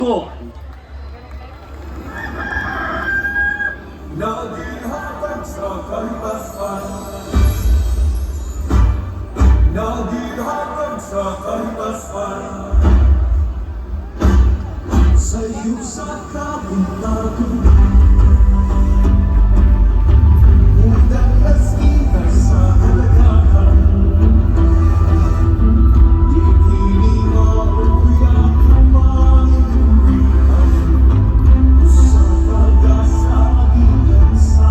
Ko. Nagihatag sa kalipasan. Nagihatag sa kalipasan. Sa iyo sa kabuntagon. Mudalas kita sa kalagatan. Di kini mauya kumangin. Sa pag-asa sa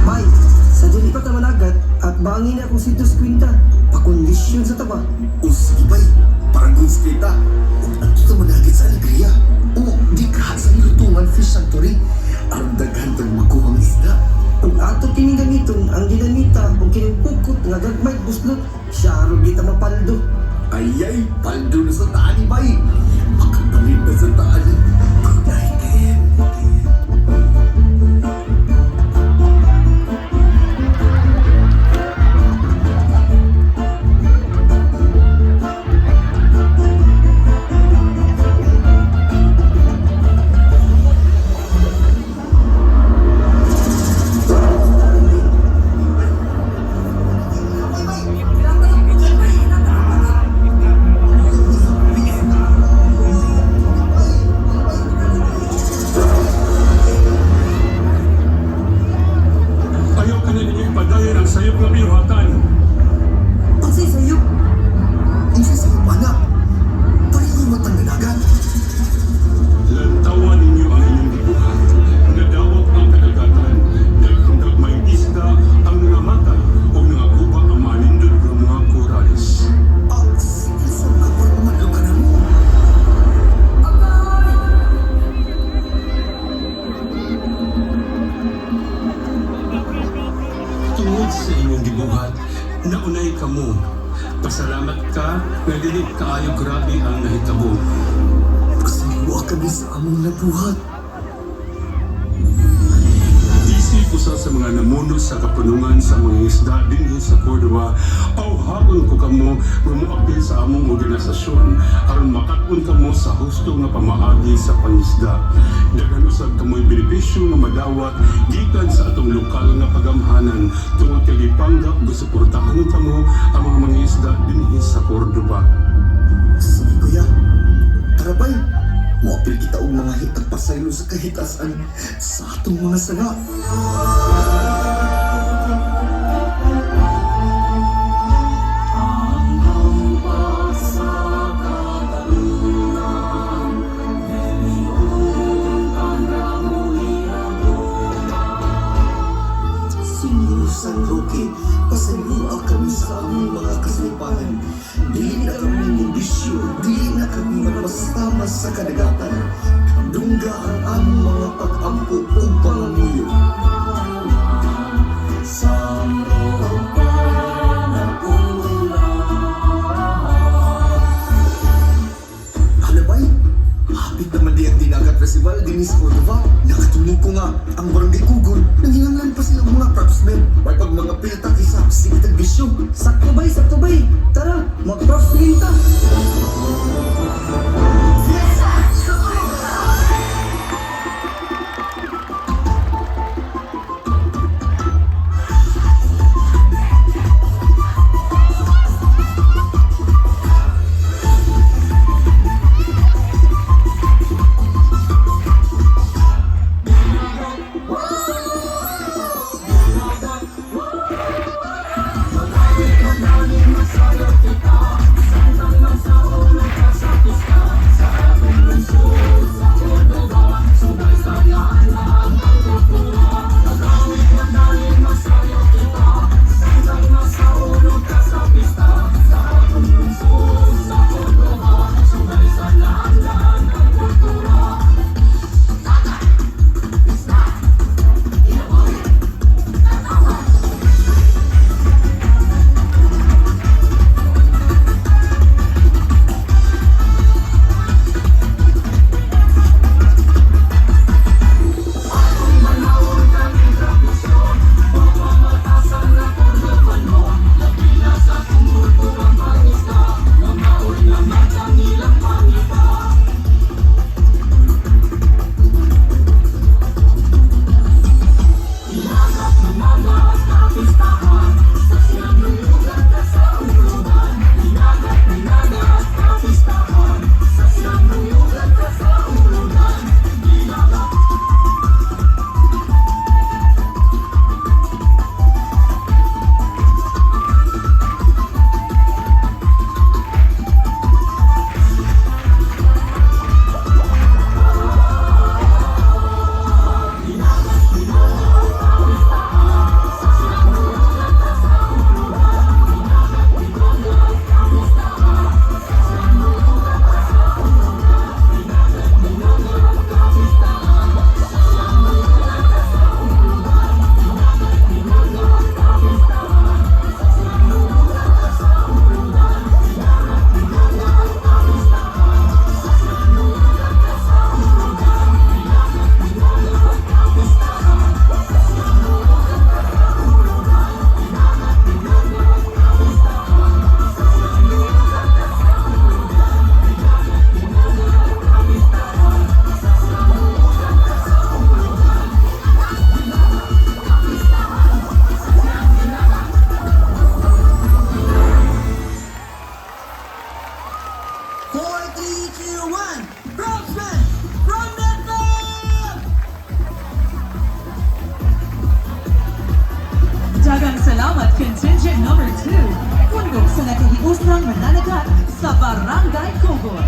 Bay, sa dili pa ta managat at bangin na akong sitos kwinta. Pakondisyon sa taba. O sige bay, parang goals kita. Ug adto ta managit sa Alegria. O di ka sa nilutungan fish sanctuary. Aron daghan tag makuhang isda. Ug ato kining gamiton ang dinamita ug kining pukot nga gagmay buslot, siya aron kita mapaldo. Ayay, paldo na sa taani bay. Makapalit na sa taani. Good night, Ken. Ayaw ka na ninyo ipadayon ang sayop nga binuhatan. Unsay sayop? Unsa sa pana? Pareho matang nanagat. Lantawan ninyo ang inyong gibuhat. Nadawat ang kadagatan. Daghang gagmayng isda ang nangamatay o nangaguba ang manindot ng mga korales. Ah, sige sa kapar umalo ka na mo. Tungod sa inyong gibuhat, naunay kamo. Pasalamat ka nga dili kaayo grabe ang nahitabo. Pasaywa kami sa among nabuhat. Isip usa sa mga namuno sa kapunungan sa mga isda dinhi sa Cordova, awhagon ko kamo nga moapil sa among organisasyon aron makat-on kamo sa husto nga pamaagi sa pangisda. Daghan usab kamoy benepisyo nga madawat gikan sa atong lokal nga pagamhanan tungod kay gipanggap ug suportahan kamo ang mga mangisda dinhi sa Cordova. Sige kuya. Tara bay. Muapil kita og mga hitag pasaylo sa kahitasan sa atong mga sanga. Senyor San Roque, pasayloa kami sa aming mga kasalipanan. Dili na kami mubisyo, dili na kami magmastamas sa kadagatan. Dungga ang among mga pag-ampo ug pangamuyo. Halabay, hapit naman di ang Dinagat Festival dinis Cordova. Nakatungog ko nga ang barangay Kugon. Nanghinanglan pa sila og mga craftsmen. May pag mga pilta kaysa sige tag bisyo. Sakto bay, sakto bay. Tara, mag-props ta. Number 2, Pundok sa nakahiusang mananagat sa Barangay Cogon.